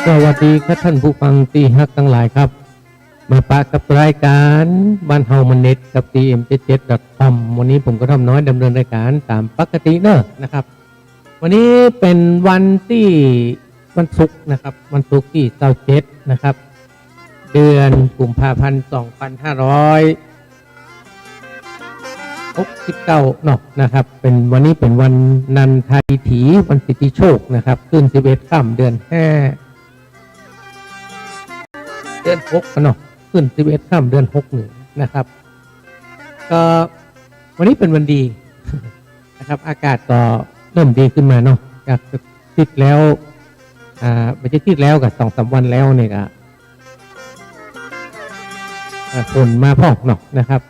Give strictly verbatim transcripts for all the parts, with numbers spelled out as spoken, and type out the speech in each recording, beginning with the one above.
สวัสดีครับท่านผู้ฟังตี้ฮักตังหลายครับ มาปะกับรายก๋านบ้านเฮามันเน็ตกับ ซีเอ็มเจ็ดเจ็ดดอทคอม วันนี้ผมกระท่อมน้อยดำเนินรายก๋านต๋ามปกติเน่อนะครับ วันนี้เป๋นวันตี้ วันศุกร์นะครับ วันศุกร์ตี้ซาวเจ็ดนะครับ เดือนกุมภาพันธ์ สองปันห้าร้อยหกสิบเก้าเนาะนะครับ เป๋น วันนี้เป๋นวันนันทาดิถี วันสิทธิโชคนะครับ ขึ้นสิบเอ็ดค่ำ เดือนห้า เดือนหกเนาะ ขึ้นสิบเอ็ดค่ำ เดือนหกนี่นะครับ ก็วันนี้เป๋นวันดีนะครับ อากาศก็เริ่มดีขึ้นมาเนาะ จากอาทิตย์แล้ว อ่า บ่ใจ้อาทิตย์แล้วก็สองสามวันแล้วเนี่ยก็ อ่า ฝนมาพ่องเนาะนะครับ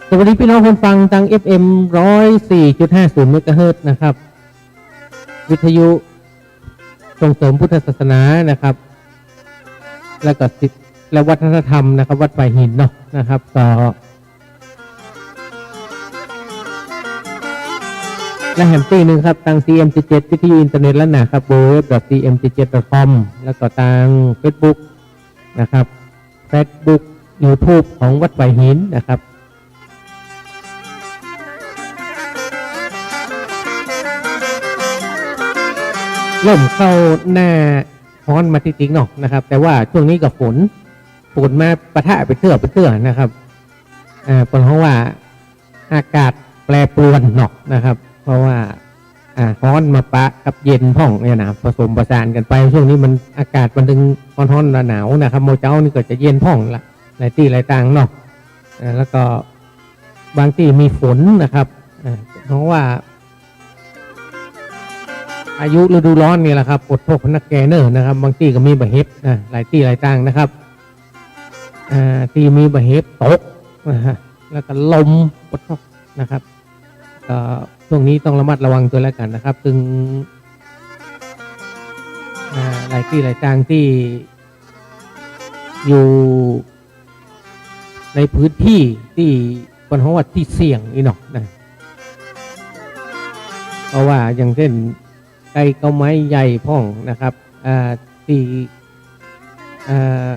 สวัสดีพี่น้องคนฟังตาง เอฟเอ็ม ร้อยสี่จุดห้าศูนย์ เมกะเฮิรตซ์นะครับ วิทยุ ส่งเสริมพุทธศาสนานะครับ แล้วก็ศิลป์และวัฒนธรรมนะครับ วัดฝายหินเนาะนะครับ ก็ และแหมตี้นึ่งครับ ตาง ซีเอ็มเจ็ดเจ็ด วิทยุอินเทอร์เน็ตล้านนาครับ ดับเบิลยู ดับเบิลยู ดับเบิลยู ดอท ซีเอ็มเจ็ดเจ็ด ดอท คอม แล้วก็ตางเฟซบุ๊กนะครับ เฟซบุ๊ก ยูทูบ ของวัดฝายหินนะครับ เริ่มเข้าหน้าฮ้อนมาติ๊กๆ เนาะนะครับ แต่ว่าช่วงนี้ก็ฝน ฝนมาปะทะเป๋นเตื้อเป๋นเตื้อนะครับ เอ่อ เป๋นเพราะว่าอากาศแปรปรวนเนาะนะครับ เพราะว่า อ่า ฮ้อนมาปะกับเย็นพ่องเนี่ยนะ ผสมผสานกั๋นไป ช่วงนี้มันอากาศมันตึงฮ้อนๆ หนาวๆ นะครับ เมื่อเจ๊านี่ก็จะเย็นพ่องละ หลายตี้หลายตางเนาะ อ่า แล้วก็บางตี้มีฝนนะครับ อ่า เพราะว่า พายุฤดูร้อนนี่แหละครับ ปวดท้องนักแก่เน่อนะครับ บางตี้ก็มีบ่าเห็บนะ หลายตี้หลายตางนะครับ อ่า ตี้มีบ่าเห็บตกนะฮะ แล้วก็ลมปวดท้องนะครับ ก็ช่วงนี้ต้องระมัดระวังตวยแล้วกั๋นนะครับ ตึง อ่า หลายตี้หลายตางตี้อยู่ในพื้นตี้ตี้เปิ้นฮ้องว่าตี้เสี่ยงนี่เนาะนะ เพราะว่าอย่างเจ้น ใก้เก๊าไม้ใหญ่พ่องนะครับ อ่า ตี้ อ่า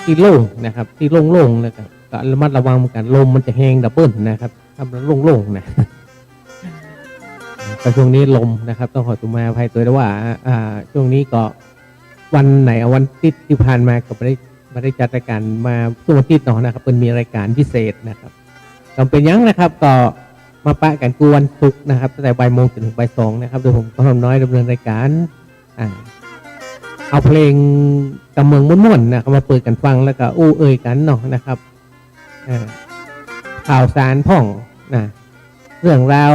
ตี้โล่งนะครับ ตี้โล่งๆ นะครับ ก็ระมัดระวังเหมือนกั๋น ลมมันจะแฮงดับเบิ้ลนะครับ ถ้ามันโล่งๆ นะ ก็ช่วงนี้ลมนะครับ ต้องขอสุมาอภัยตวยว่า อ่า ช่วงนี้ก็วันไหน เอาวันอาทิตย์ตี้ผ่านมาก็บ่ได้ บ่ได้จัดรายก๋านมาทุกอาทิตย์เนาะนะครับ เปิ้นมีรายก๋านพิเศษนะครับ ก็บ่เป๋นหยังนะครับ ก็มาปะกั๋นกู้วันศุกร์นะครับ ตั้งแต่บ่ายโมงจนถึงบ่ายสองนะครับ โดยผมกระท่อมน้อยดำเนินรายก๋าน อ่า เอาเพลงกำเมืองม่วนๆ นะครับ มาเปิดกั๋นฟัง แล้วก็อู้เอ่ยกั๋นเนาะนะครับ อ่า ข่าวสารพ่องนะ เรื่องราว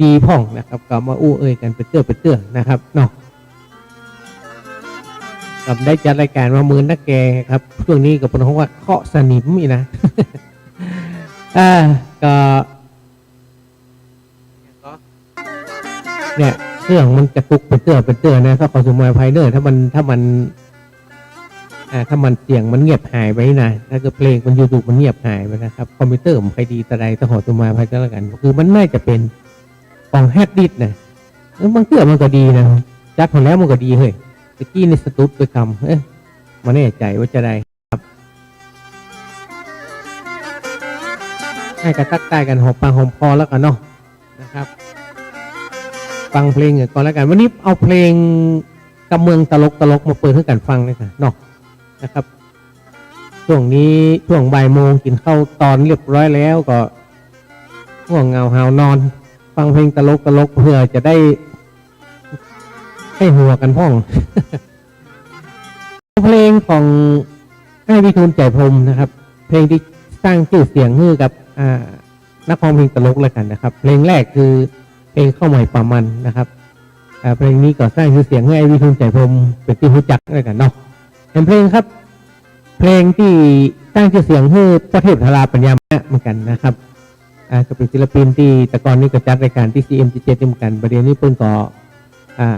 ดีๆ พ่องนะครับ ก็มาอู้เอ่ยกั๋นเป๋นเตื้อเป๋นเตื้อนะครับเนาะ ก็ได้จัดรายก๋านมาเมินนักแก่ครับ ช่วงนี้ก็เปิ้นฮ้องว่าเคราะห์สนิมนี่นะ อ่า ก็ เนี่ย เครื่องมันกระตุกเป๋นเตื้อเป๋นเตื้อนะ ก็ขอสุมาอภัยเน่อ ถ้ามัน ถ้ามัน อ่า ถ้ามันเสียงมันเงียบหายไปนี่นะ ถ้าเกิดเพลงมันอยู่ๆ มันเงียบหายไปนะครับ คอมพิวเตอร์ผมใค่ดีตะใด ต้องขอสุมาอภัยก็แล้วกั๋น คือมันน่าจะเป๋นของฮาร์ดดิสก์นะ เออ บางเตื้อมันก็ดีนะ จัดมาแล้วมันก็ดีเฮ้ย ตะกี้นี่สะดุดไปกำ เอ๊ะ บ่แน่ใจ๋ว่าจะใดครับ หื้อ ก็ทักทายกั๋นหอมปากหอมคอแล้วกั๋นเนาะ นะครับ ฟังเพลงกั๋นก่อนแล้วกั๋น วันนี้เอาเพลงกำเมืองตลกๆ มาเปิดหื้อกั๋นฟังเลยกั๋นเนาะ นะครับ ช่วงนี้ช่วงบ่ายโมงกิ๋นข้าวตอนเรียบร้อยแล้ว ก็ง่วงเหงาหาวนอน ฟังเพลงตลกๆ เผื่อจะได้ ได้หัวกั๋นพ่อง เพลงของอ้ายวิทูล ใจพรหมนะครับ เพลงตี้สร้างจื้อเสียงหื้อกับ อ่า นักฮ้องเพลงตลกแล้วกั๋นนะครับ เพลงแรกคือเพลงข้าวใหม่ปลามันนะครับ อ่า เพลงนี้ก็สร้างจื้อเสียงหื้ออ้ายวิทูล ใจพรหม เป๋นตี้ฮู้จักแล้วกั๋นเนาะ แหมเพลงครับ เพลงตี้สร้างจื้อเสียงหื้อป้อเทพธาราปัญญามะเหมือนกั๋นนะครับ อ่า ก็เป๋นศิลปินตี้แต่ก่อนนี้ก็จัดรายก๋านตี้ ซีเอ็มเจ็ดเจ็ด เหมือนกั๋น บ่าเดี่ยวนี้เปิ้นก็ อ่า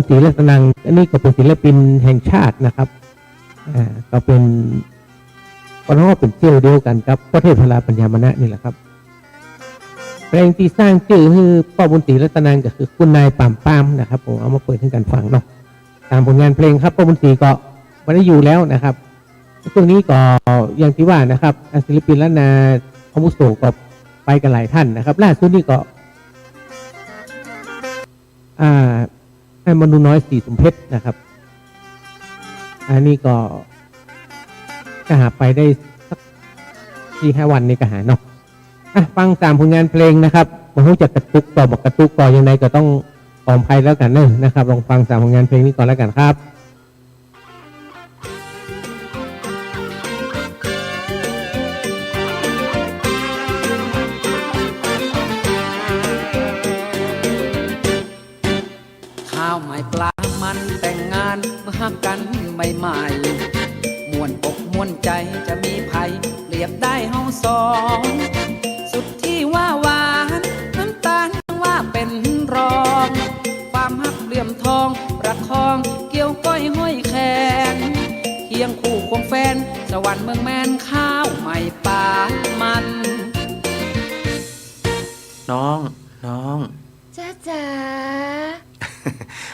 ศรีรัตนัง อันนี้ก็เป๋นศิลปินแห่งชาตินะครับ อ่า ก็เป๋น ก็นับว่าเป๋นเจ้าเดียวกั๋นกับป้อเทพพลาปัญญามะนะนี่แหละครับ เพลงตี้สร้างจื้อหื้อป้อบุญศรีรัตนานก็คือคุณนายปามปามนะครับ ผมเอามาเปิดหื้อกั๋นฟังเนาะ ต๋ามผลงานเพลงครับ ป้อบุญศรีก็บ่ได้อยู่แล้วนะครับ ช่วงนี้ก็อย่างตี้ว่านะครับ อ่า ศิลปินล้านนาอาวุโสก็ไปกั๋นหลายต้านนะครับ ล่าสุดนี่ก็ อ่า แม่มนูน้อย ศรีสมเพชรนะครับ อันนี้ก็ ก็หาไปได้สักสี่ห้าวันนี่ก็หาเนาะ อ่ะ ฟังสามผลงานเพลงนะครับ บ่ฮู้จะกระตุกต่อบ่กระตุกต่อยังไงก็ต้องขออภัยแล้วกั๋นเนอะนะครับ ลองฟังสามผลงานเพลงนี้ก่อนแล้วกั๋นครับ ข้าวหมายปลามันแต่งงานเมื่อฮักกั๋นใหม่ๆ ม่วนอกม่วนใจ๋จะมีใผเปรียบได้เฮาสอง สุดตี้ว่าหวาน น้ำตาลยังว่าเป๋นรอง ความฮักเหลื่อมทองประคอง เกี่ยวก้อยห้อยแขน เคียงคู่ควงแฟน สวรรค์เมืองแมน ข้าวหมายปลามัน น้อง น้อง จ้าจ๋า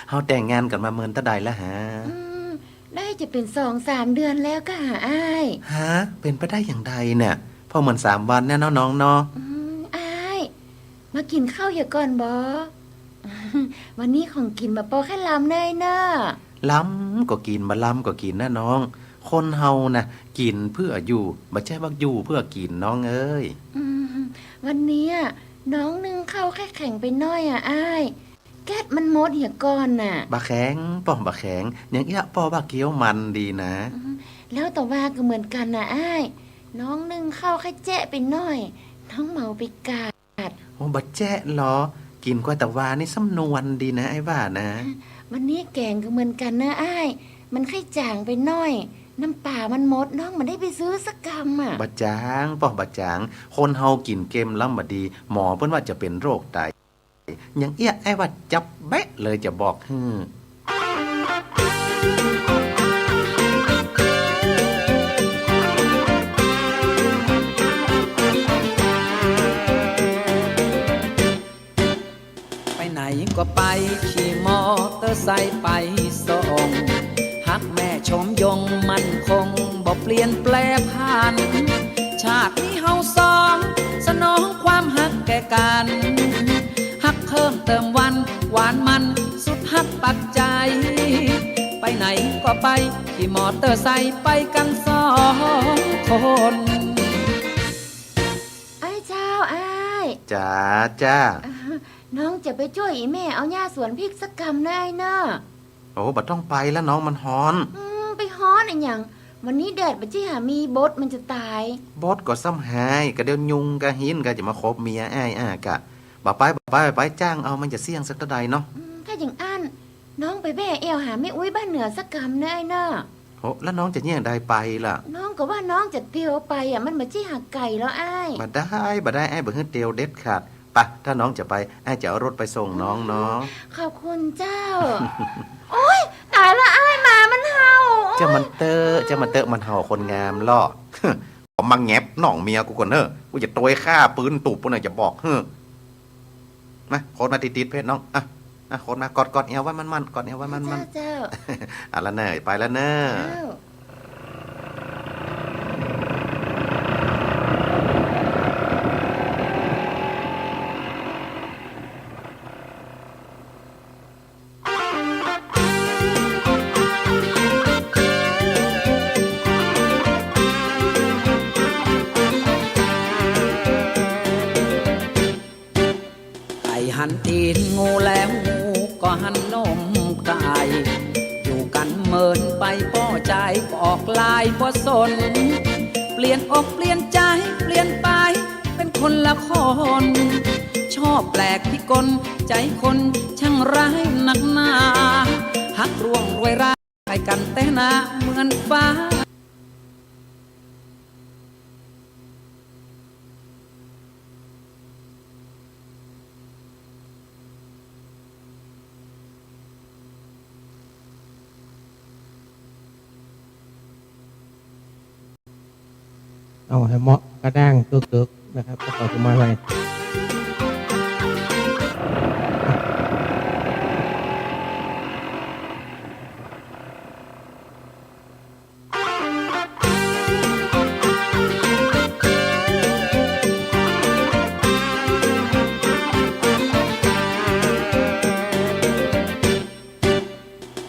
เฮาแต่งงานกั๋นมาเมินเต้าใดแล้วหา อืม ได้จะเป๋นสองสามเดือนแล้วก้าหาอ้าย ฮะ เป๋นไปได้อย่างใดเนี่ย ผ่อเมินสามวันเนี่ยเนาะน้องเนาะ อืม อ้าย มากิ๋นข้าวเหียก่อนบ่ วันนี้ของกิ๋นบ่ปอแค่ลำเน่ยเน่อ ลำก็กิ๋น บ่ลำก็กิ๋นนะน้อง คนเฮาน่ะ กิ๋นเปื้ออยู่ บ่ใจ้ว่าอยู่เปื้อกิ๋นน้องเอ้ย อืม วันเนี้ยน้องนึ่งข้าวแค่แข็งไปหน้อยอะอ้าย แก๊สมันหมดเหียก่อนน่ะ บ่แข็งป้อ บ่แข็ง อย่างเอี้ยป้อว่าเกี๊ยวมันดีนะ อืม แล้วแต่ว่าก็เหมือนกั๋นน่ะอ้าย น้องนึ่งข้าวแค่แจ๊ะไปหน้อย น้องเมาไปกาด โอ้ บ่แจ๊ะหรอ กิ๋นกว่าแต่วานี่สำนวนดีนะ อ้ายว่านะ วันนี้แกงก็เหมือนกั๋นนะอ้าย มันไค่จ๋างไปหน้อย น้ำป๋ามันหมด น้องบ่ได้ไปซื้อสักกำอะ บ่จ๋างป้อ บ่จ๋าง คนเฮากิ๋นเกมล้ำบ่ดี หมอเปิ้นว่าจะเป๋นโรคไต อย่างเอี้ยอ้ายว่าจับเป๊ะเลยจะบอกหื้อ ไปไหนก็ไป ขี่มอเตอร์ไซค์ไปส่ง ฮักแม่ชมยงมั่นคง บ่เปลี่ยนแปลผัน ชาตินี้เฮาสอง สนองความฮักแก่กั๋น ฮักเพิ่มเติมวัน หวานมันสุดฮักปักใจ๋ ไปไหนก็ไป ขี่มอเตอร์ไซค์ไปกั๋นสองคน อ้ายเจ้า อ้าย จ๋า จ้า อ่า น้องจะไปจ้วยอี่แม่เอาหญ้าสวนพริกสักกำนะอ้ายเน่อ โอ้ บ่ต้องไปละน้อง มันฮ้อน อืม ไปฮ้อนอะหยัง วันนี้แดดบ่ใจ้หามี บดมันจะต๋าย บดก็ซ้ำหาย กะเดี๋ยวยุงกะฮินกะจะมาขบเมียอ้ายอ้ากะ บ่ไป บ่ไป บ่ไป จ้างเอา มันจะเสี้ยงสักเต้าใดเนาะ อืม ถ้าอย่างอั้น น้องไปแว่แอ่วหาแม่อุ๊ยบ้านเหนือสักกำนะอ้ายเน่อ โห แล้วน้องจะเยียะใดไปล่ะ น้องก็ว่าน้องจะเตียวไปอะ มันบ่ใจ้หาไก๋ลออ้าย บ่ได้ บ่ได้ อ้ายบ่หื้อเตียวเด็ดขาด ไป ถ้าน้องจะไป อ้ายจะเอารถไปส่งน้องเนาะ ขอบคุณเจ้า โอ๊ย ต๋ายละอ้าย หมามันเห่า โอ๊ย เจ้ามันเต๊อะ เจ้ามันเต๊อะ มันเห่าคนงามลอ ขอมาแงบหนองเมียกูก่อนเน่อ กูจะตวยค่าปืนตูบปู้นน่ะจะบอกหื้อ มา โคตรมาติดๆ เพจน้อง อ่ะ อ่ะ โคตรมา กอด กอดแอ่วไว้มั่นๆ กอดแอ่วไว้มั่นๆ เจ้า เจ้า อ่ะละเน่อ ไปละเน่อ เจ้า ไก่หันตีนงูแล้ว งูก็หันนมไก่ อยู่กั๋นเมินไปป้อจายก็ออกลายบ่สน เปลี่ยนอกเปลี่ยนใจ๋ เปลี่ยนไป เป๋นคนละคน ชอบแปลกพิกล ใจ๋คนช่างร้ายนักหนา ฮักร่วงรวยรา ไปกั๋นแต๊หน้าเหมือนฟ้า เอาหื้อเหมาะกระด้างเกิกๆ นะครับ ก็ขอสมมาไว้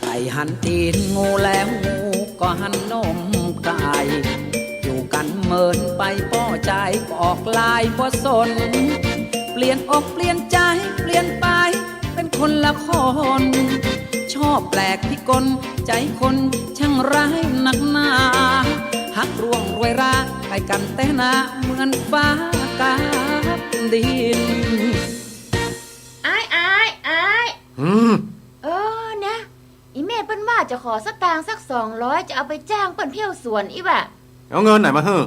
ไก่หันตี๋นงู และงูก็หันนมไก่ อยู่กั๋นเมินไปป้อจาย ก็ออกลายบ่สน เปลี่ยนอกเปลี่ยนใจ๋ เปลี่ยนไปเป๋นคนละคน ชอบแปลกพิกล ใจ๋คนช่างร้ายนักหนา ฮักร่วงรวยรา ไปกั๋นแต๊นา เหมือนฟ้ากับดิน อ้าย อ้าย อ้าย หืม เออ นะ อี่แม่เปิ้นว่าจะขอสตางค์สักสองร้อย จะเอาไปจ้างเปิ้นเผี้ยวสวนอี้ว่ะ เอาเงินไหนมาหื้อ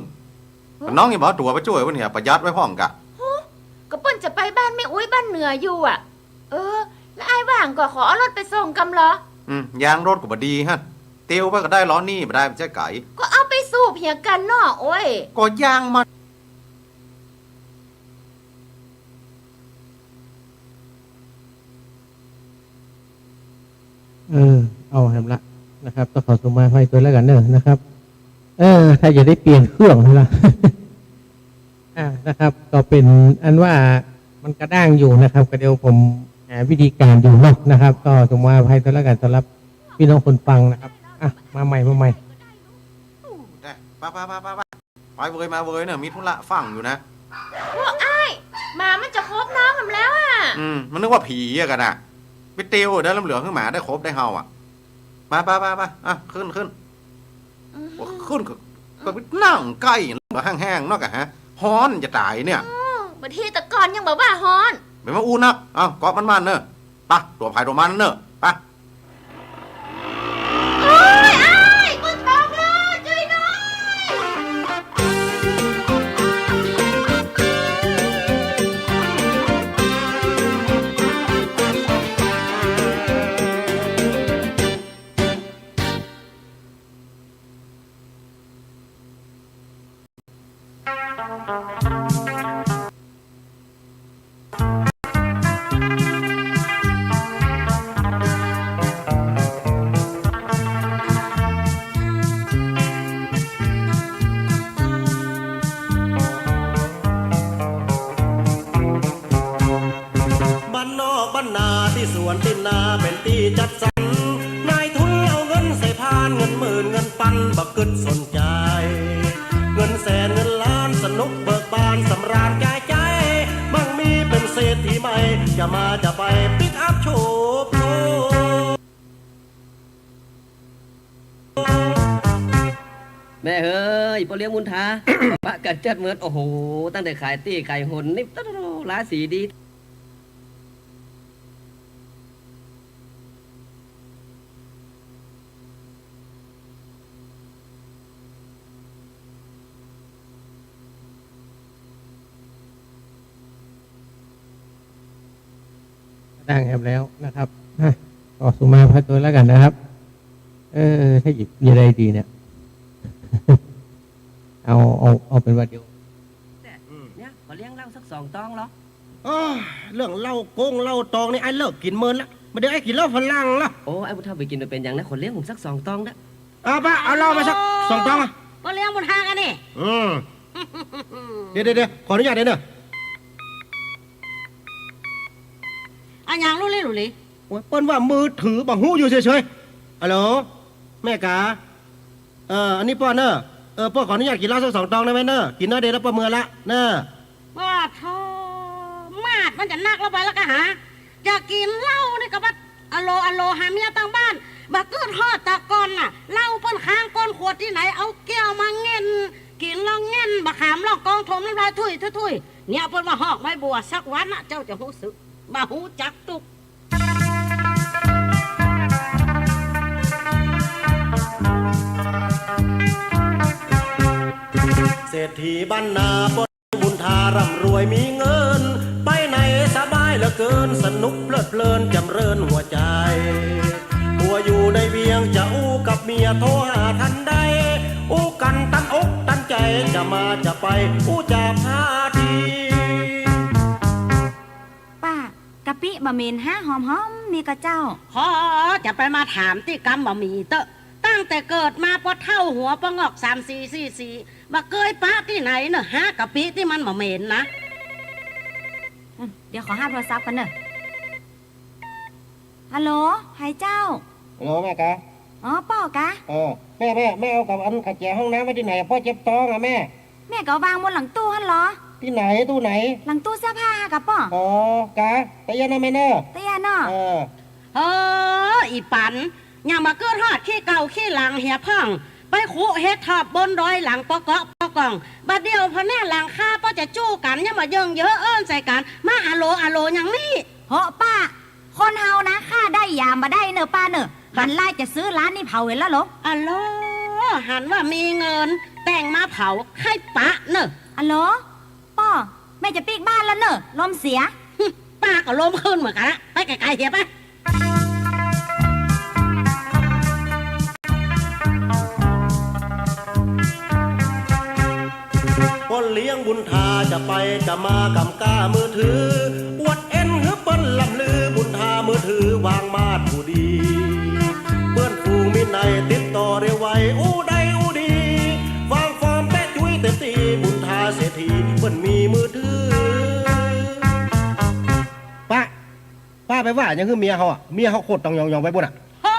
หือ น้องยังบ่ตั๋วไปจ้วยเปิ้นเนี่ย ประหยัดไว้พ่องก่ะ หือ ก็เปิ้นจะไปบ้านแม่อุ๊ยบ้านเหนืออยู่อะ เออ แล้วอ้ายว่างก็ขอเอารถไปส่งกำลอ อืม ยางรถก็บ่ดีฮะ เตียวไปก็ได้ ล้อนี้บ่ได้ มันจะไก๋ ก็เอาไปสูบเหียกั๋นเนาะ โอ้ย ก็ยางมัน เออ เอาแหมละนะครับ ก็ขอสมมาภัยตวยแล้วกั๋นเน่อนะครับ เออ ถ้าจะได้เปลี่ยนเครื่องแล้วนะ อ่า นะครับ ก็เป๋นอันว่ามันกระด้างอยู่นะครับ ก็เดี๋ยวผมหาวิธีก๋านอยู่เนาะนะครับ ก็สมมาภัยตวยแล้วกั๋นสำหรับปี้น้องคนฟังนะครับ อ่ะ มาใหม่ มาใหม่ ได้ ไป ไป ไป ไป ไป ไปเวยมาเวยเน่อ มีธุระฟั่งอยู่นะ โอ้ อ้าย หมามันจะคบน้องแหมแล้วอะ อืม มันนึกว่าผีอะกั๋นน่ะ ไปเตียวได้ ล้ำเหลือหื้อหมาได้คบได้เฮาอะ มา ไป ไป ไป อ่ะ ขึ้น ขึ้น อืม โอ้ ขึ้นก็ ก็ไปนั่งใก้เหลือแห้งๆ เนาะกะฮะ ฮ้อนจะต๋ายเนี่ย อืม บ่าตี้ตะก่อนยังบ่าว่าฮ้อน เป๋นมาอู้นัก เอ้า เกาะมันๆ เน่อ ไป ตั๋วใผตั๋วมันเน่อ ไป โอ๊ย อ้าย ก้นตกแล้ว จ้วยหน่อย บ้านนอกบ้านนาตี้สวนตี้นาเป๋นตี้จัดสรร นายทุนเอาเงินใส่พาน เงินหมื่นเงินปันบ่กึ๊ดสนใจ๋ เงินแสนเงินล้านสนุกเบิกบานสำราญกายใจ๋ มั่งมีเป๋นเศรษฐีใหม่ จะมาจะไปปิ๊กอัพโฉบโฉ แม่เอ๋ย ป้อเลี้ยงบุญถา ปะกั๋นเจิดเมิด โอ้โห ตั้งแต่ขายตี้ขายหนนี่ ราศีดี ตั้งแอปแล้วนะครับ ฮะ ก็สมมาภัยตวยแล้วกั๋นนะครับ เออ ถ้าหยิบยังไงดีเนี่ย เอา เอา เอาเป๋นว่าเดี๋ยว เนี่ย ขอเลี้ยงเหล้าสักสองตองลอ เอ้อ เรื่องเหล้ากงเหล้าตองนี่อ้ายเลิกกิ๋นเมินละ บ่าเดี๋ยวอ้ายกิ๋นเหล้าฝรั่งละ โอ้ อ้ายบุญถาบ่ากิ๋นบ่าเป๋นหยังนะ ขอเลี้ยงผมสักสองตองนะ เอาปะ เอาเหล้ามาสักสองตองอะ ป้อเลี้ยงบุญถากั๋นนี่ อืม เดี๋ยว เดี๋ยว เดี๋ยว ขออนุญาตเน่อ อะหยังลู่ลี้ลู่ลี้ โอ๊ย เปิ้นว่ามือถือบ่าฮู้อยู่เฉยๆ ฮัลโหล แม่กา เออ อันนี้ป้อเน่อ เออ ป้อขออนุญาตกิ๋นเหล้าสักสองตองได้ไหมเน่อ กิ๋นน้อยเดียวแล้วป้อเมือละเน่อ ว่าโธ่ มาดมันจะนักแล้วไปแล้วกะหา จะกิ๋นเหล้านี่ก็บ่าอะโหลอะโหลหาเมียตังบ้าน บ่ากึ๊ดฮอดตะก่อนน่ะ เหล้าเปิ้นค้างก้นขวดตี้ไหน เอาแก้วมาแง่น กิ๋นแล้วแง่น บ่าขามร่องกองถมน้ำลายถุยๆๆ เนี่ยเปิ้นว่าฮอกใบบัว สักวันน่ะเจ้าจะฮู้สึก บ่าฮู้จักตุ๊ก เศรษฐีบ้านนาป้อบุญถาร่ำรวยมีเงิน ไปไหนสบายเหลือเกิน สนุกเพลิดเพลินจำเริญหัวใจ๋ ผัวอยู่ในเวียงจะอู้กับเมียโทรหาทันใด อู้กั๋นตันอกตันใจ๋ จ จะมาจะไป อู้จะพาที ป้า กะปิบ่เหม็นฮะ หอมๆ นี่ก่อเจ้า ขอจะไปมาถามตี้กำบ่าหมี่เต๊อะ ตั้งแต่เกิดมาปอเฒ่าหัวปะงอก สามสี่สี่สี่ บ่เกยปะตี้ไหนเนอะฮะ กะปิตี้มันบ่เหม็นนะ อืม เดี๋ยวขอฮับโทรศัพท์ก่อนเนอะ ฮัลโหล ใผเจ้า ฮัลโหล แม่กา อ๋อ ป้อกา เออ แม่ แม่ แม่เอากับอันขัดแจ๋ห้องน้ำไว้ตี้ไหนอะ ป้อเจ็บต๊องอะแม่ แม่ก็เอาวางบนหลังตู้หั้นลอ ตี้ไหน ตู้ไหน หลังตู้เสื้อผ้าหั้นกาป้อ อ๋อ กา ตะเอี้ยะเนาะแม่เนาะ ตะเอี้ยะเนาะ เออ เออ อี่ปั๋น ยังบ่กึ๊ดฮอดขี้เก่าขี้หลังเหียพ่อง ไปขุเห็ดถอบบนดอยหลังปอเกาะปอก่อง บ่าเดี่ยวพอแน่หลังคาป้อจะจู้กั๋น ยังบ่เยิงเย้อเอิ้นใส่กั๋น มาอะโหลอะโหลอย่างนี้ โหะป้า คนเฮานะ ฆ่าได้หยามบ่ได้เนอะป้าเนอะ หันลายจะซื้อร้านนี้เผาเหียละโหล อะโหล หันว่ามีเงิน แต่งมาเผา ใค่ปะเนอะ อะโหล ป้อ แม่จะปิ๊กบ้านแล้วเนอะ ลมเสีย ป้าก็ลมขึ้นเหมือนกั๋นละ ไปไก๋ๆ เหียไป ป้อเลี้ยงบุญถาจะไปจะมากำก้ามือถือ อวดเอ็นหื้อเปิ้นล่ำลือ บุญถามือถือวางมาดผู้ดี เปื้อนฝูงมีไหนติดต่อได้ไว อู้ได้อู้ดี วางฟอร์มแปะจุ้ยเต็มตี้ บุญถาเศรษฐีเปิ้นมีมือถือ ป้า ป้าไปว่าหยังหื้อเมียเฮาอะ เมียเฮาโคตรต้องยองๆ ไปบุ่นอะ ฮะ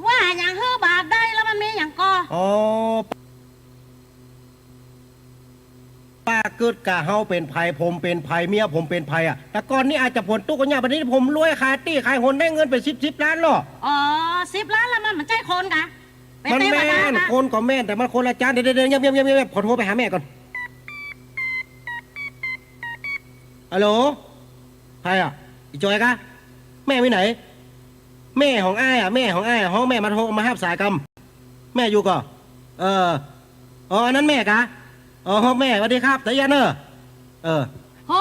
ว่าหยังหื้อบาดได้ แล้วมันมีหยังก่อ อ๋อ ป้ากึ๊ดกาเฮาเป๋นใผ ผมเป๋นใผ เมียผมเป๋นใผอะ แต่ก่อนนี้อาจจะผลตุ๊กข์กั๋นยาก บัดนี้ผมรวยขายตี้ขายหนได้เงินเป๋นสิบสิบล้านลอ อ๋อ สิบล้านแล้วมัน มันใจ้คนกา มันแม่น คนก็แม่น แต่มันคนละจาน เดี๋ยวๆๆ เงียบๆๆๆ ขอโทรไปหาแม่ก่อน ฮัลโหล ใผอะ อี่จอยกา แม่ไปไหน แม่ของอ้ายอะ แม่ของอ้ายอะ ฮ้องแม่มาโทร มาฮับสายกำ แม่อยู่ก่อ เออ อ๋อ อันนั้นแม่กา อ๋อ แม่ สวัสดีครับ ตะเอี้ยะเนอะ เออ โห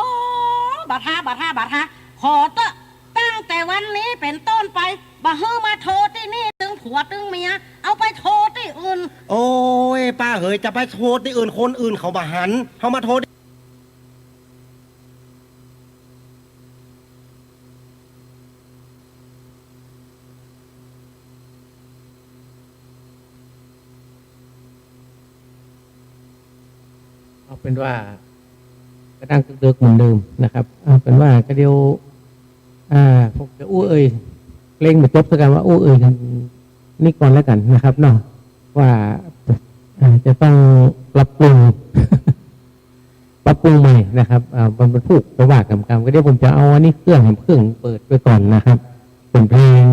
บ่าท้า บ่าท้า บ่าท้า ขอเต๊อะ ตั้งแต่วันนี้เป๋นต้นไป บ่หื้อมาโทรตี้นี่ ตึงผัวตึงเมีย เอาไปโทรตี้อื่น โอ้ย ป้าเหย จะไปโทรตี้อื่น คนอื่นเขาบ่หัน เฮามาโทร เอาเป๋นว่า ก็ดั้งเดิกๆ เหมือนเดิมนะครับ เอาเป๋นว่าก็เดี๋ยว อ่า ผมจะอู้เอ่ย เพลงมาจบซะกั๋นว่าอู้เอ่ยกั๋นนี่ก่อนแล้วกั๋นนะครับเนาะ ว่า อ่า จะต้องปรับปรุง ปรับปรุงใหม่นะครับ อ่า วัน วันพูกก็ว่ากั๋นกำ ก็เดี๋ยวผมจะเอาอันนี้เครื่องแหมเครื่องเปิดไปก่อนนะครับ เป๋นเพลง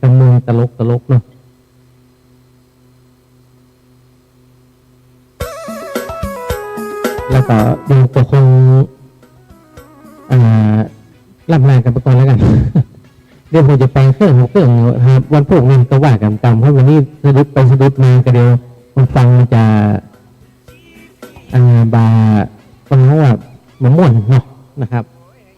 กำเมืองตลกๆ เนาะ แล้วก็เดี๋ยวก็คง อ่า ล่ำลากั๋นไปก่อนแล้วกั๋น เดี๋ยวผมจะแปลงเครื่องแหมเครื่องอยู่นะครับ วันพูกนี่ก็ว่ากั๋นกำ เพราะวันนี้สะดุดไปสะดุดมาก็เดี๋ยวคนฟังมันจะ อ่า บ่า ฟังแล้วว่าบ่ม่วนเนาะนะครับ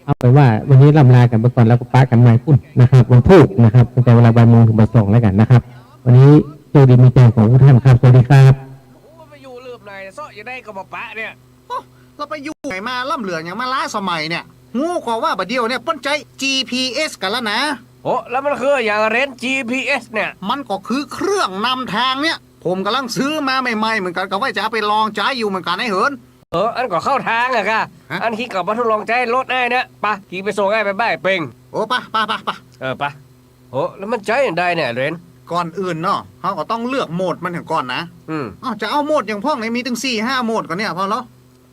เอาเป๋นว่าวันนี้ล่ำลากั๋นไปก่อน แล้วก็ปะกั๋นใหม่ปู้นนะครับ วันพูกนะครับ ตั้งแต่เวลาบ่ายโมงถึงบ่ายสองแล้วกั๋นนะครับ วันนี้โชคดีมีชัยของทุกท่านครับ สวัสดีครับ โอ้ ไปอยู่ลืบไหน เซาะอยู่ได้ก็บ่ปะเนี่ย โอ้ แล้วไปอยู่ไหนมา ล่ำเหลือหยังมาล้าสมัยเนี่ย ฮู้ก่อว่าบ่าเดี่ยวเนี่ยเปิ้นใจ๊ จีพีเอส กั๋นแล้วนะ โอ้ แล้วมันคือหยังอะเหรน จีพีเอส เนี่ย มันก็คือเครื่องนำทางเนี่ย ผมก่ำลังซื้อมาใหม่ๆ เหมือนกั๋น ก็ว่าจะเอาไปลองใจ๊อยู่เหมือนกั๋นไอ้เหิน เออ อันก็เข้าตางอะกา ฮะ อันคิดก็มาทดลองใจ๊รถอ้ายเนี่ย ไป กิ๋ไปส่งอ้ายไปบ้านเป๋ง โอ้ ไป ไป ไป ไป เออ ไป โอ้ แล้วมันใจ๊อันใดเนี่ยเหรน ก่อนอื่นเนาะ เฮาก็ต้องเลือกโหมดมันเหียก่อนนะ อืม อ้าว จะเอาโหมดหยังพ่องเนี่ย มีตึงสี่ห้าโหมดก่อเนี่ย พอแล้ว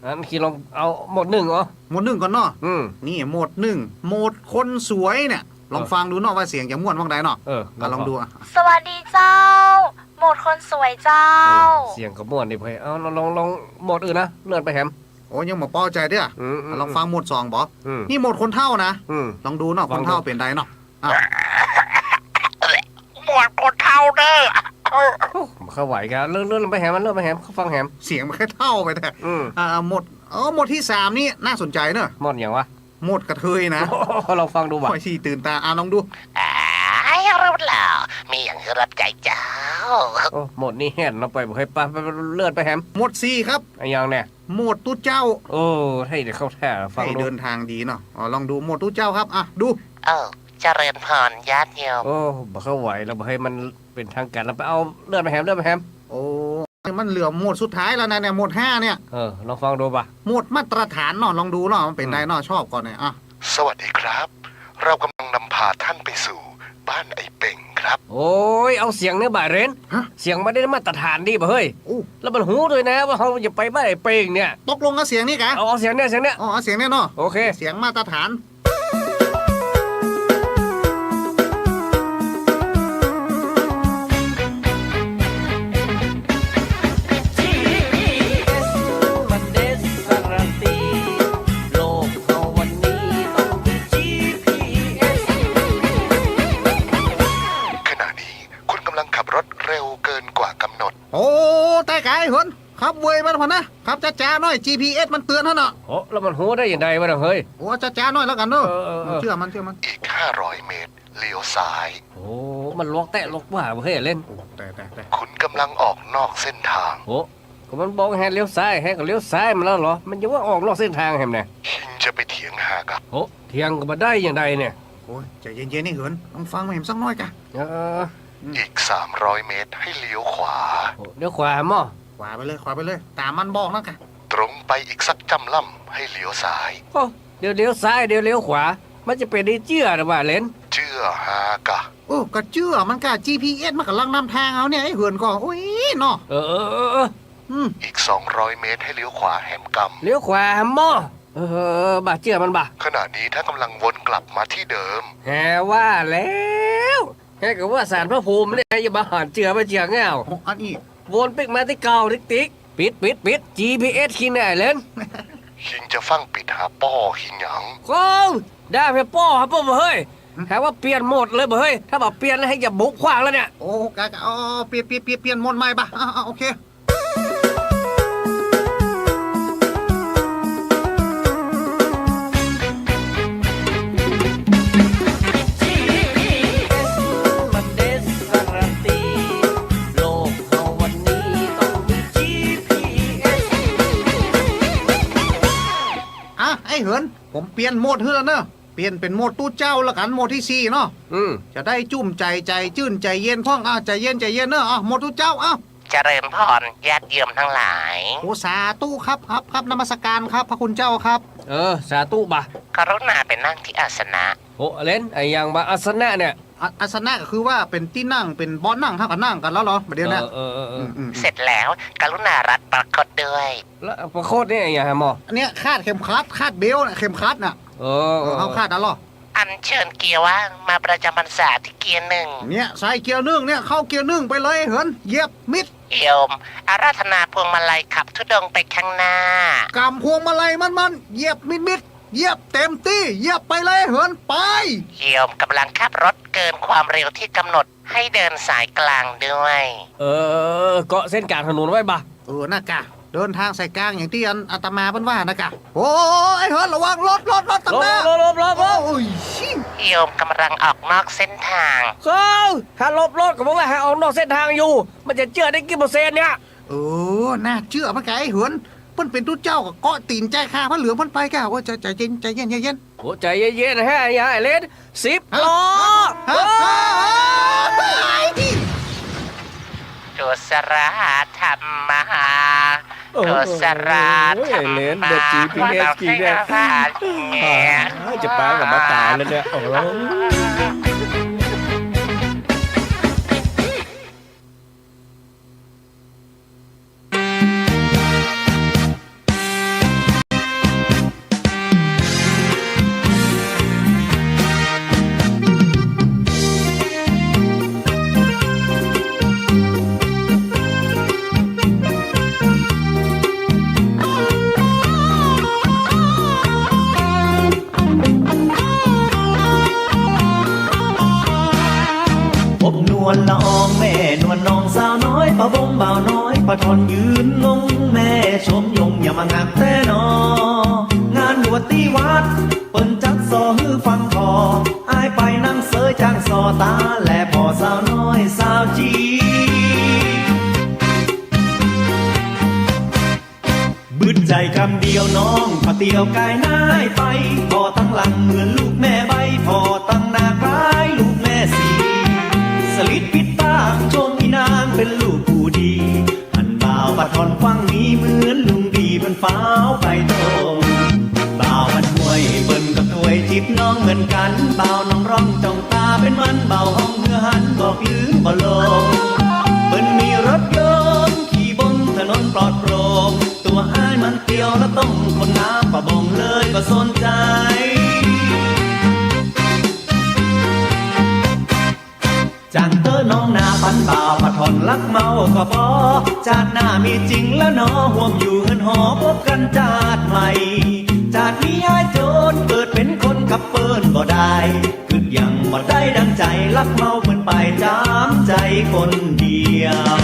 อันคิดลองเอาโหมดนึ่งเหรอ โหมดนึ่งก่อนเนาะ อืม นี่โหมดนึ่ง โหมดคนสวยเนี่ย ลอง เออ ฟังดูเนาะว่าเสียงจะม่วนว่างใดเนาะ เออ อ่ะ ลอง ลองดู ลอง อ่ะ สวัสดีเจ้า โหมดคนสวยเจ้า เออ เสียงก็ม่วนดีเพ่ย เอา ลอง ลอง ลองโหมดอื่นนะ เลื่อนไปแหม โอ้ ยังบ่ปอใจ๋เตื้อ อืม อืม อ่ะ ลองฟังโหมดสองบ่ อืม นี่โหมดคนเฒ่านะ อืม ลองดูเนาะ ลองดู คนเฒ่าเป๋นใดเนาะ อ้าว โหมดคนเฒ่าเด้อ โอ้ บ่เข้าไหวกา เลื่อน เลื่อนไปแหมมัน เลื่อนไปแหม ฟังแหม เสียงมันแค่เฒ่าไปแท้ อืม อ่า โหมด เออ โหมดตี้สามนี่น่าสนใจ๋เนาะ โหมดหยังวะ โหมดกระเทยนะ โอ้ ลองฟังดูบ่ะ ค่อยสิตื่นต๋า อ่ะ ลองดู อ่า อ้าย ฮู้แล้ว มีหยังหื้อรับใจ๊เจ้า โอ้ โหมดนี้แฮ่นเนาะ ไปบ่เคย ไป ไป ไป เลื่อนไปแหม โหมดสี่ครับ อะหยังเนี่ย โหมดตุ๊เจ้า โอ้ ไทยเดี๋ยวเข้าท่า ฟัง ไอ้ ดู เดินทางดีเนาะ อ๋อ ลองดู โหมดตุ๊เจ้าครับ อ่ะ ดู เออ เจริญพรญาติโยม โอ้ บ่เข้าไหวแล้ว บ่ให้มันเป๋นทางก๋านแล้ว ไปเอา เลื่อนไปแหม เลื่อนไปแหม โอ้ มันเหลือโหมดสุดท้ายแล้วนะเนี่ย โหมดห้าเนี่ย เออ ลองฟังดูบ่ะ โหมดมาตรฐานเนาะ ลองดูเนาะ มันเป๋น อืม ไดเนาะ ชอบก่อนเนี่ย อ่ะ สวัสดีครับ เรากำลังนำพาท่านไปสู่บ้านไอ้เป่งครับ โอ้ย เอาเสียงเนี่ยบ่าเรน ฮะ เสียงมันได้มาตรฐานดีบ่ะเฮ้ย อู้ แล้วมันฮู้ตวยนะว่าเฮาจะไปบ้านไอ้เป่งเนี่ย ตกลงเอาเสียงนี้กะ เอา เอาเสียงเนี่ย เสียงเนี่ย อ๋อ เอาเสียงเนี่ยเนาะ โอเค เสียงมาตรฐาน จีพีเอส มันเดสสารตี โลกเฮาวันนี้ต้องมีจีพีเอส ขณะนี้คุณกำลังขับรถเร็วเกินกว่ากำหนด โอ้ ต๋ายก๋ายเหิน ขับเว่ยมันพอนะ ขับจ๊าๆ หน้อย จีพีเอส มันเตือนหั้นเนาะ โอ้ แล้วมันฮู้ได้ยังไงวะเนี่ยเฮ้ย โอ้ จ๊าๆ หน้อยแล้วกั๋นเนาะ เออ เออ เออ เจื้อมัน เจื้อมัน อีกห้าร้อยเมตร เลี้ยวซ้าย โอ้ มันลวกแต๊ะลวกว่าบ่ะเฮ้ยเรน โอ้ แต่ แต่ แต่ คุณกำลังออกนอกเส้นทาง โอ้ ก็มันบอกแฮะเลี้ยวซ้าย แฮะก็เลี้ยวซ้ายมาแล้วเหรอ มันจะว่าออกนอกเส้นทางแหมเนี่ย คิงจะไปเถียงหากับ โอ้ เถียงก็บ่ได้ยังไงเนี่ย โอ้ย ใจ๋เย็นๆ ไอ้เหิน ลองฟังมาแหมสักหน้อยกะ เออ อีกสามร้อยเมตรให้เลี้ยวขวา โอ้ เลี้ยวขวาหม้อ ขวาไปเลย ขวาไปเลย ต๋ามมันบอกนั่นกะ ตรงไปอีกสักจ้ำล่ำให้เลี้ยวซ้าย โอ้ เดี๋ยวเลี้ยวซ้าย เดี๋ยวเลี้ยวขวา มันจะเป๋นได้เจื้อหรือบ่าเรน เจื้อหากะ โอ้ ก็เจื้อมันกะ จีพีเอส มันก๋ำลังนำทางเฮาเนี่ย ไอ้เหินก็ โอ้ย เนาะ เออ เออ เออ เออ อืม อีกสองร้อยเมตรให้เลี้ยวขวาแหมกำ เลี้ยวขวาหม้อ เออ บ่าเจื้อมันบ่ะ ขณะนี้ท่านกำลังวนกลับมาที่เดิม แฮว่าแล้ว แฮก็ว่าศาลพระภูมิเนี่ย อย่ามาหันเจื้อไปเจื้อแง่ว โอ้ อันนี้ วนปิ๊กมาตี้เก่าติ๊กๆ ปิด ปิด ปิด จีพีเอส คิงเนี่ยเรน คิงจะฟั่งปิดหาป้อคิงหยัง โอ้ ได้ไปป้อหาป้อบ่ะเฮ้ย หาว่าเปลี่ยนโหมดเลยบ่ะเฮ้ย ถ้าบ่เปลี่ยนแล้วแฮจะบุกขว้างแล้วเนี่ย โอ้ กะ กะ อ๋อ เปลี่ยน เปลี่ยน เปลี่ยน เปลี่ยนโหมดใหม่บ่ะ อ่า อ่า โอเค จีพีเอส มันเดสสารตี โลกเฮาวันนี้ต้องมีจีพีเอส อ่ะ ไอ้เหิน ผมเปลี่ยนโหมดหื้อแล้วเนอะ เปลี่ยนเป๋นโหมดตุ๊เจ้าละกั๋น โหมดตี้สี่เนาะ อืม จะได้จุ่มใจ๋ ใจ๋จื้น ใจ๋เย็นพ่อง อ่ะ ใจ๋เย็น ใจ๋เย็นเนอะ อ่ะ โหมดตุ๊เจ้า อ่ะ เจริญพรญาติโยมทั้งหลาย โอ้ สาธุครับ ครับ ครับ นมัสการครับ พระคุณเจ้าครับ เออ สาธุบ่ะ กรุณาไปนั่งที่อาสนะ โอ้ เรน อะหยังบ่ะอาสนะเนี่ย อ่ะ อาสนะก็คือว่าเป๋นตี้นั่ง เป๋นเบาะนั่ง เฮาก็นั่งกั๋นแล้วเหรอ บ่าเดี่ยวเนี่ย เออ เออ เออ อืม อืม เสร็จแล้ว กรุณารัดประคตด้วย แล้วประคตเนี่ยอะหยังหม้อ อันเนี้ยคาดเข็มขัด คาดเบลต์น่ะ เข็มขัดน่ะ เออ เออ เฮาคาดแล้วเหรอ อัญเชิญเกียร์ว่างมาประจำพรรษาที่เกียร์หนึ่ง เนี่ย ใส่เกียร์หนึ่งเนี่ย เข้าเกียร์หนึ่งไปเลยเหิน เหยียบมิด โยม อาราธนาพวงมาลัยขับธุดงค์ไปข้างหน้า กำพวงมาลัยมั่นๆ เหยียบมิดๆ เหยียบเต็มตี้ เหยียบไปเลยเหิน ไป โยมกำลังขับรถเกินความเร็วที่กำหนด ให้เดินสายกลางด้วย เออ เกาะเส้นกลางถนนไว้บ่ะ เออ น่ะกะ เดินทางสายกลางอย่างตี้อันอาตมาเปิ้นว่าน่ะกะ โอ้ย เหิน ระวังรถ รถ รถตัดหน้า หลบ หลบ หลบ หลบ โอ้ย โยมกำลังออกนอกเส้นทาง เอ้า ถ้าหลบรถก็บอกว่าให้ออกนอกเส้นทางอยู่ มันจะเจื้อได้กี่เปอร์เซ็นต์เนี่ย เออ น่าเจื้อมันกะไอ้เหิน เปิ้นเป๋นตุ๊เจ้าก็เกาะตี๋นใจ๋ข้าผ้าเหลืองเปิ้นไปกะ โอ้ย ใจ๋ ใจ๋เย็น ใจ๋เย็น ใจ๋เย็น โอ้ ใจ๋เย็นๆ นะฮะ อย่าให้เล่น สิบล้อ ฮะ ฮะ กุศลธรรมะ โอ้โห กุศลธรรมะ เล่นแบบ จีพีเอส จริงเนี่ย อ่า จะปากับมาตายแล้วเนี่ย โอ้โห พบนวลละอองแม่นวลน้องสาวน้อย ปะบงบ่าวน้อย ปะทอนยืนงง แม่ชมยงอย่ามางักแต๊นอ งานบวชตี้วัด เปิ้นจัดส่อหื้อฟังผ่อ อ้ายไปนั่งเสย จ้างซ่อต๋าแลผ่อสาวน้อยสาวจี บึดใจ๋กำเดียวน้องผ่อเตียวก๋ายหน้าไป ผ่อตังหลังเหมือนลูกแม่ใบ้ ผ่อตังหน้าคล้ายลูกแม่สี สลิดปิดปากชมอีนางเป๋นลูกผู้ดี หันบ่าวปะถ่อนฟังมีเหมือนลุงดีเปิ้นฟ้าวไปตรง บ่าวบ้านห้วยเปิ้นก็ตวยจีบน้องเหมือนกั๋น บ่าวน้องร่องจ้องต๋าเป๋นมัน บ่าวฮ้องหื้อหันบอกลืมบ่ลง เปิ้นมีรถยนต์ขี่บนถนนปลอดโปร่ง ตั๋วอ้ายมันเตียวละต้อง คนงามปะบ่งเลยก็สนใจ๋ จ้างเต๊อะน้องหน้าปัน บ่าวปะถ่อนฮักเมาก็ปอ จาติหน้ามีจริงแล้วหนอ ฮ่วมอยู่เฮือนหอปบกั๋นจาติใหม่ จาตินี้อ้ายโจรเกิดเป๋นคนกับเปิ้นบ่ได้ กึ๊ดยังบ่ได้ดังใจ๋ ฮักเมาเปิ้นไปจามใจ๋คนเดียว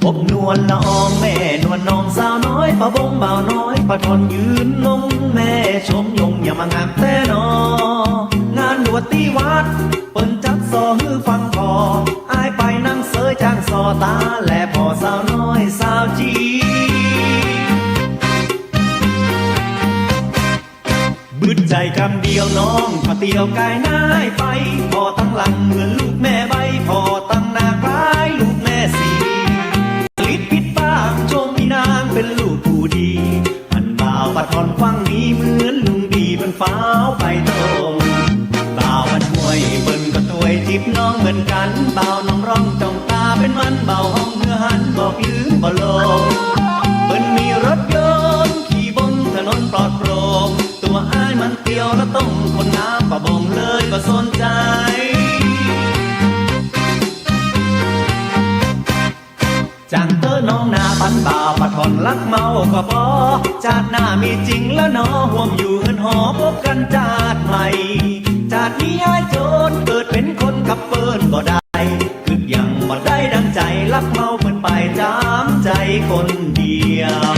ปบนวลละอองแม่นวลน้องสาวน้อย ปะบ่งบ่าวน้อยปะถ่อนยืนลง แม่ชมยงอย่างมางามแต๊หนอ งานบวชตี้วัดเปิ้นจัดซ่อหื้อฟังผ่อ อ้ายไปนั่งเสยจ้างซ่อต๋าแลผ่อสาวน้อยสาวจี บึดใจ๋กำเดียวน้องผ่อเตียวก๋ายหน้าไป ผ่อตังหลังเหมือนลูกแม่ใบ้ ผ่อตังหน้าคล้ายลูกแม่สี สลิดปิดปากชมอีนางเป๋นลูกผู้ดี หันบ่าวปะถ่อนฟังมีเหมือนลุงดีเปิ้นฟ้าวไปตรง บ่าวบ้านห้วยเปิ้นก็ตวยจีบน้องเหมือนกั๋น บ่าวน้องร่องจ้องต๋าเป๋นมัน บ่าวฮ้องหื้อหันบอกลืมบ่ลง เปิ้นมีรถยนต์ขี่บนถนนปลอดโปร่ง ตั๋วอ้ายมันเตียวละต้อง คนงามปะบ่งเลยก็สนใจ๋ จ้างเต๊อะน้องหน้าปัน บ่าวปะถ่อนฮักเมาก็ปอ จาติหน้ามีจริงแล้วหนอ ฮ่วมอยู่เฮือนหอปบกั๋นจาติใหม่ จาตินี้อ้ายโจรเกิดเป๋นคนกับเปิ้นบ่ได้ กึ๊ดยังบ่ได้ดังใจ๋ ฮักเมาเปิ้นไปจามใจ๋คนเดียว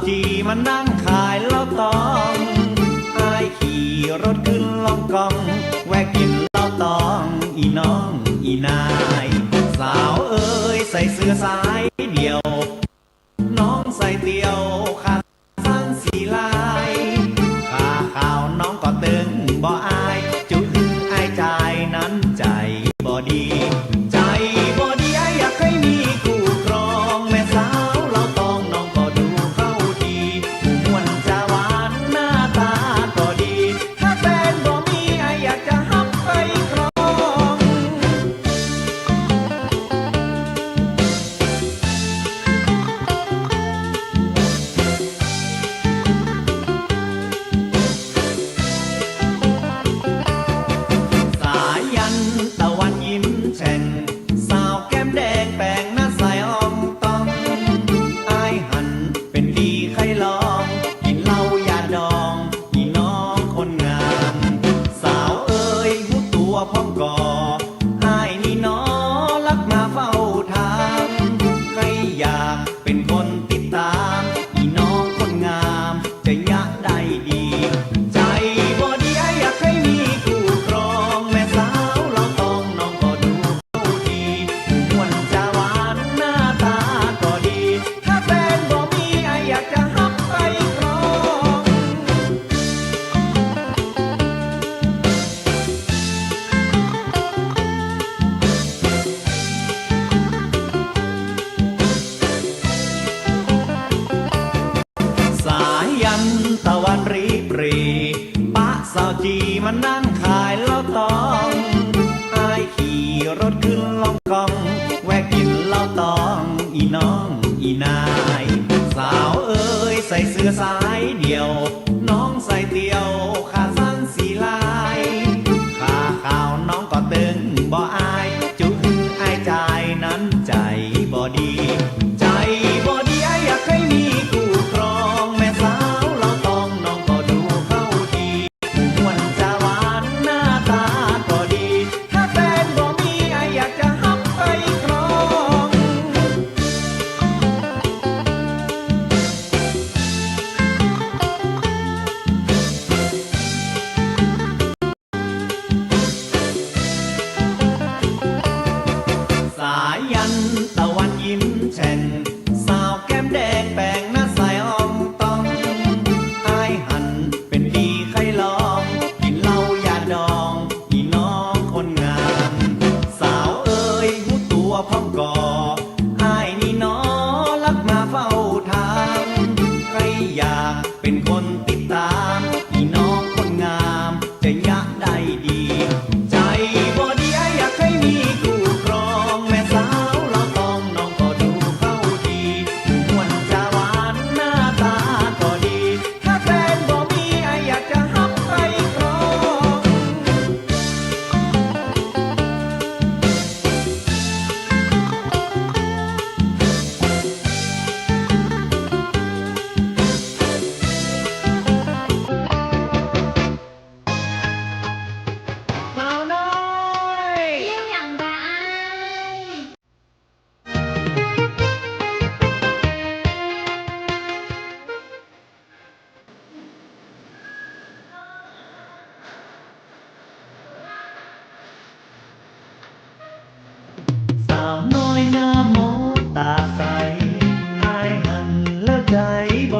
จี๋มานั่งขายเหล้าตอง อ้ายขี่รถขึ้นล่องกอง แวะกิ๋นเหล้าตอง อี่น้องอี่นาย สาวเอ๋ยใส่เสื้อสายเดี่ยว น้องใส่เดี่ยวขาสั้นสีลาย ขาขาวน้องก็ตึงบ่อาย จุหื้ออ้ายจายนั้นใจ๋บ่ดี ใจ๋บ่ดี อ้ายอยากใค่มีคู่ครอง แม่สาวเหล้าตองน้องก็ดูเข้าดี ผู้ม่วนจาหวานหน้าต๋าก็ดี ถ้าแฟนบ่มี อ้ายอยากจะฮับไปครอง สายันตะวันยิ้มแฉ่ง สาวแก้มแดงแป๋งหน้าใสอ่องต่อง อ้ายหันเป๋นดีใค่ลอง กิ๋นเหล้ายาดอง อี่น้องคนงาม สาวเอ๋ยฮู้ตั๋วพ่องก่อ อ้ายนี่หนอลักมาเฝ้าถาม ใค่อยากเป๋นคนติดต๋าม อี่น้องคนงาม จะเยียะได้ดี ใจ๋บ่ดี อ้ายอยากใค่มีคู่ครอง แม่สาวเหล้าตองน้องก็ดูเข้าดี ม่วนจาหวานหน้าต๋าก็ดี ถ้าแฟนบ่มี อ้ายอยากจะฮับไปครอง สายันตะวันรีบหรี่ ปะสาวจี๋มานั่งขายเหล้าตอง อ้ายขี่รถขึ้นล่องกอง แวะกิ๋นเหล้าตอง อี่น้องอี่นาย สาวเอ๋ยใส่เสื้อสายเดี่ยว น้องใส่เดี่ยวขาสั้นสีลาย ขาขาวน้องก็ตึงบ่อาย จุหื้ออ้ายจายนั้นใจ๋บ่ดี ใจ๋บ่ดี อ้ายอยากใค่มีคู่ครอง แม่สาวเหล้าตองน้องก็ดูเข้าดี ม่วนจาหวานหน้าต๋าก็ดี ถ้าแฟนบ่มี อ้ายอยากจะฮับไปครอง สายันตะวันยิ้มแฉ่ง สาวแก้มแดงแป๋งหน้าใสอ่องต่อง อ้ายหันเป๋นดีใค่ลอง กิ๋นเหล้ายาดอง อี่น้องคนงาม สาวเอ๋ยฮู้ตั๋วพ่องก่อ อ้ายนี่หนอลักมาเฝ้าถาม ใค่อยากเป๋นคนติดต๋าม อี่น้องคนงาม จะเยียะได้ดี ใจ๋บ่ดี อ้ายอยากใค่มีคู่ครอง แม่สาวเหล้าตองน้องก็ดูเข้าดี ม่วนจาหวานหน้าต๋าก็ดี ถ้าแฟนบ่มี อ้ายอยากจะฮับไปครอง บ่าวน้อย เยี่ยมอย่างใด สาวน้อยหน้ามอต๋าใส อ้ายหันแล้วใจ๋บ่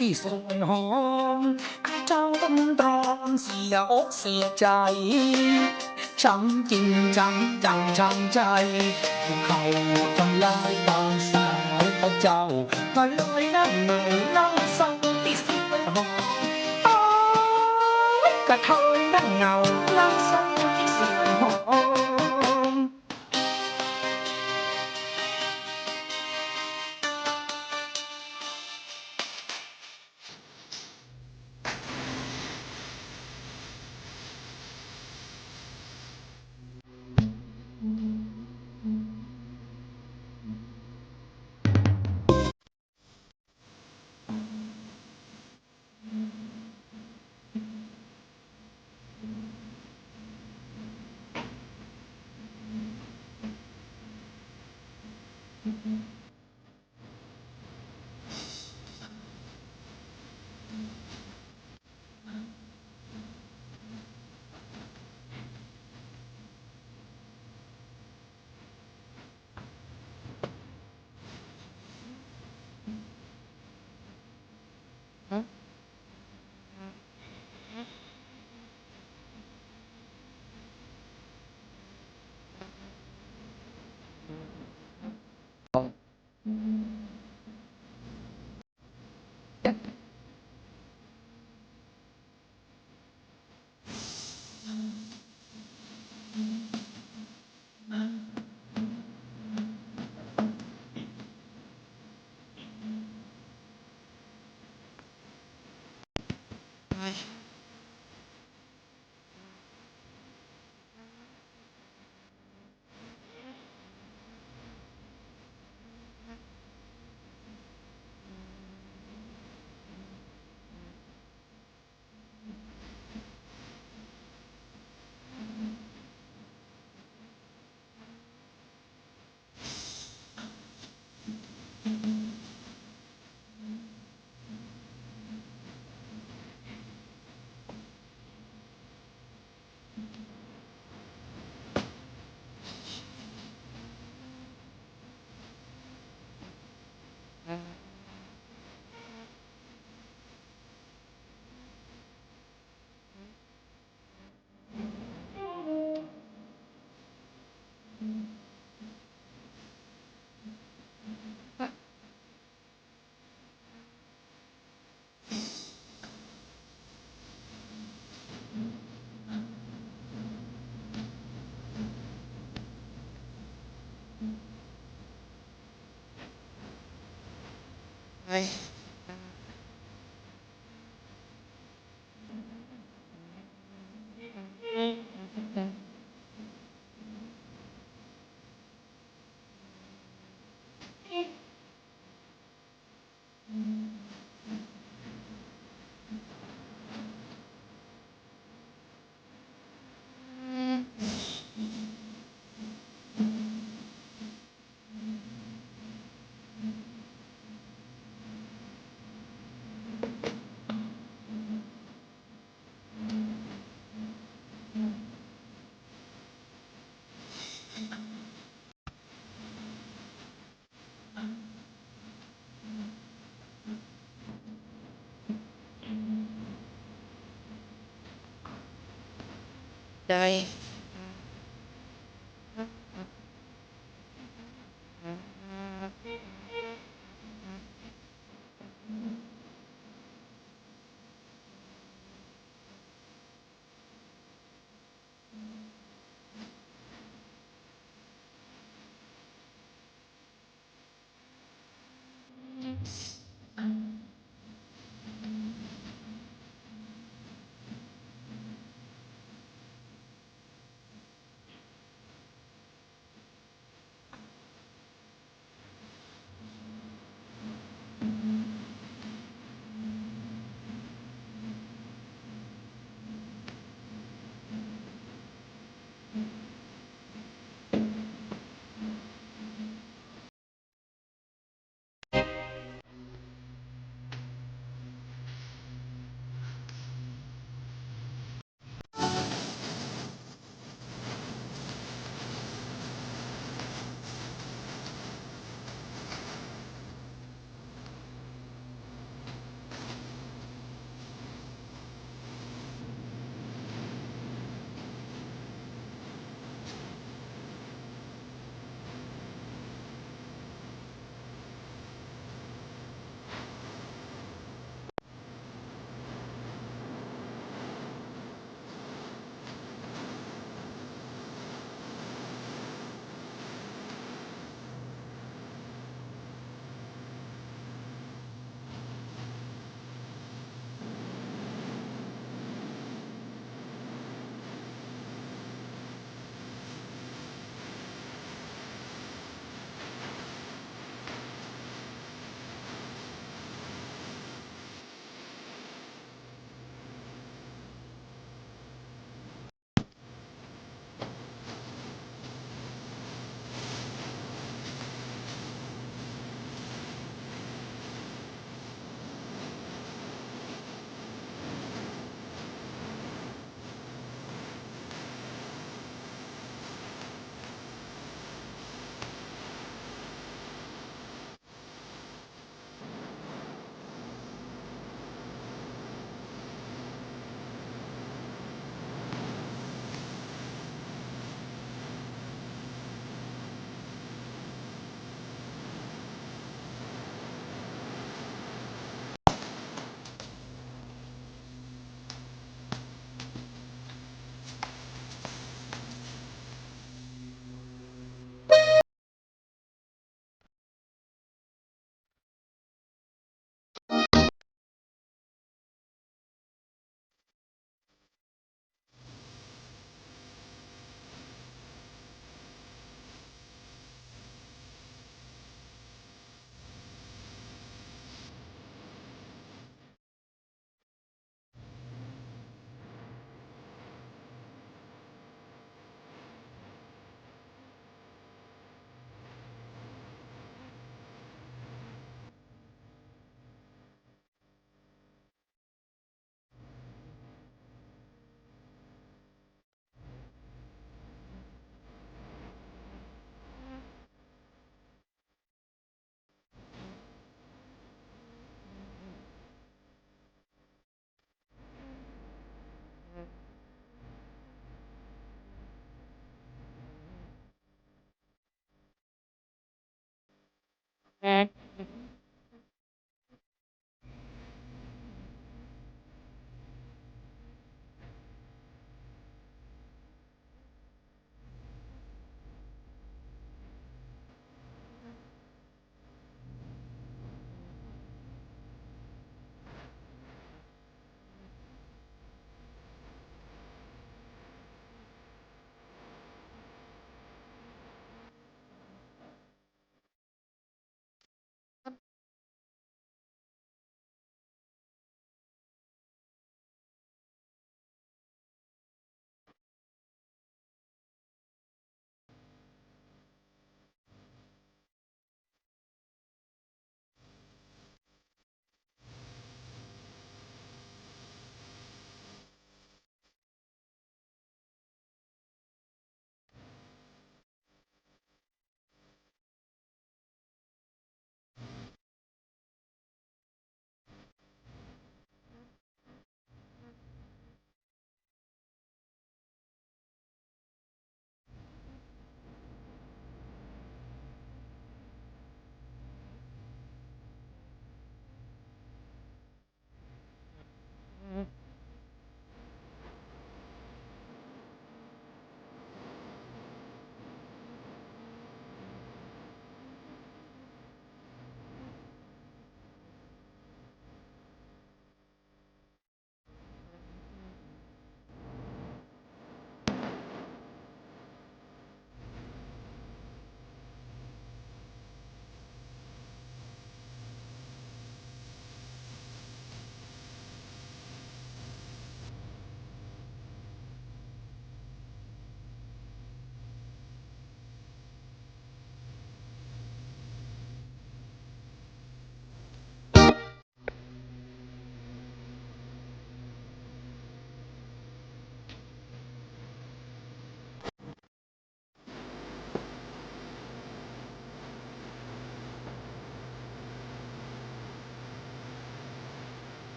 ตี้สวยหอม เจ้าต้องตรอมเสียอกเสียใจ๋ ช้ำจริงช้ำจังช้ำใจ๋ เขาทำลายความสวยของเจ้า ก็เลยนั่งเหงานั่งเศร้าตี้สวยหอม โอ๊ย กระเทยนั่งเหงานั่งเศร้าตี้สวยหอม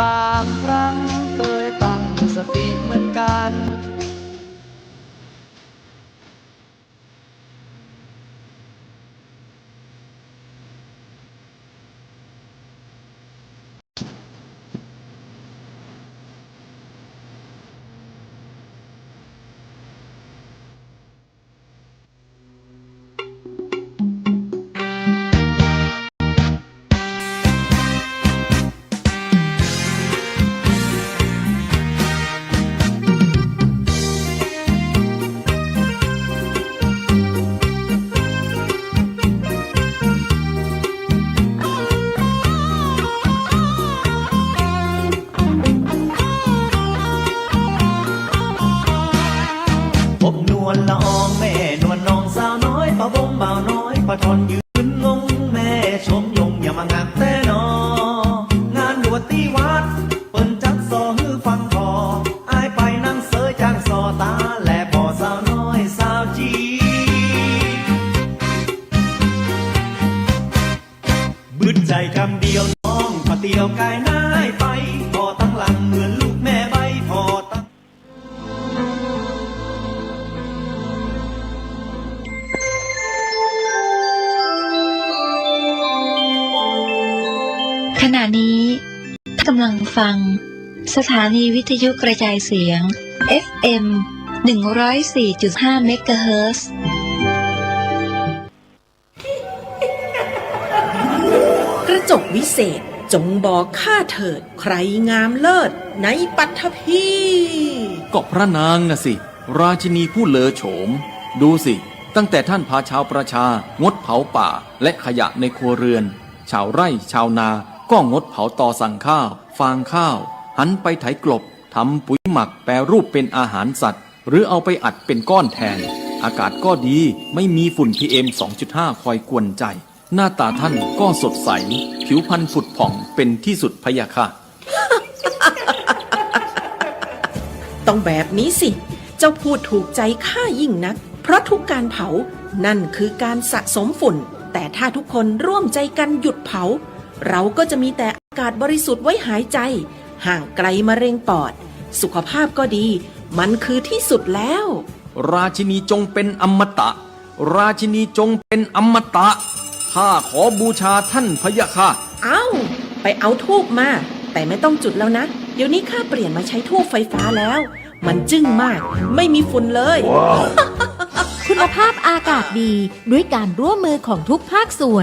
บางครั้งเคยตั้งสติเหมือนกัน พบนวลละอองแม่นวลน้องสาวน้อย ปะบงบ่าวน้อย ปะทอนยืนงง แม่ชมยงอย่ามางักแต๊นอ งานบวชตี้วัด เปิ้นจัดซอหื้อฟังผ่อ อ้ายไปนั่งเสยจางซอต๋า และผ่อสาวน้อยสาวจี บึดใจ๋กำเดียวน้อง ปะเตียวก๋ายหน้าอ้ายไป ผ่อตังหลังเหมือนลูกแม่ใบ้ ผ่อตัง ขณะนี้ท่านกำลังฟังสถานีวิทยุกระจายเสียง เอฟเอ็ม หนึ่งร้อยสี่จุดห้า เมกะเฮิรตซ์ กระจกวิเศษ จงบอกข้าเถิด ใครงามเลิศในปัตภีร์ ก็พระนางน่ะสิ ราชินีผู้เลอโฉม ดูสิ ตั้งแต่ท่านพาชาวประชางดเผาป่าและขยะในครัวเรือน ชาวไร่ชาวนาก็งดเผาตอสั่งข้าว ฟางข้าว หันไปไถกลบ ทำปุ๋ยหมักแปรรูปเป็นอาหารสัตว์ หรือเอาไปอัดเป็นก้อนแทน อากาศก็ดี ไม่มีฝุ่น พีเอ็ม สองจุดห้า คอยกวนใจ หน้าต๋าท่านก็สดใส ผิวพรรณผุดผ่องเป็นที่สุดพะยะค่ะ ต้องแบบนี้สิ เจ้าพูดถูกใจข้ายิ่งนัก เพราะทุกการเผา นั่นคือการสะสมฝุ่น แต่ถ้าทุกคนร่วมใจกันหยุดเผา เราก็จะมีแต่อากาศบริสุทธิ์ไว้หายใจ ห่างไกลมะเร็งปอด สุขภาพก็ดี มันคือที่สุดแล้ว ราชินีจงเป็นอมตะ ราชินีจงเป็นอมตะ ข้าขอบูชาท่านพะยะค่ะ เอ้า ไปเอาธูปมา แต่ไม่ต้องจุดแล้วนะ เดี๋ยวนี้ข้าเปลี่ยนมาใช้ธูปไฟฟ้าแล้ว มันจึ้งมาก ไม่มีฝุ่นเลย คุณภาพอากาศดี ด้วยการร่วมมือของทุกภาคส่วน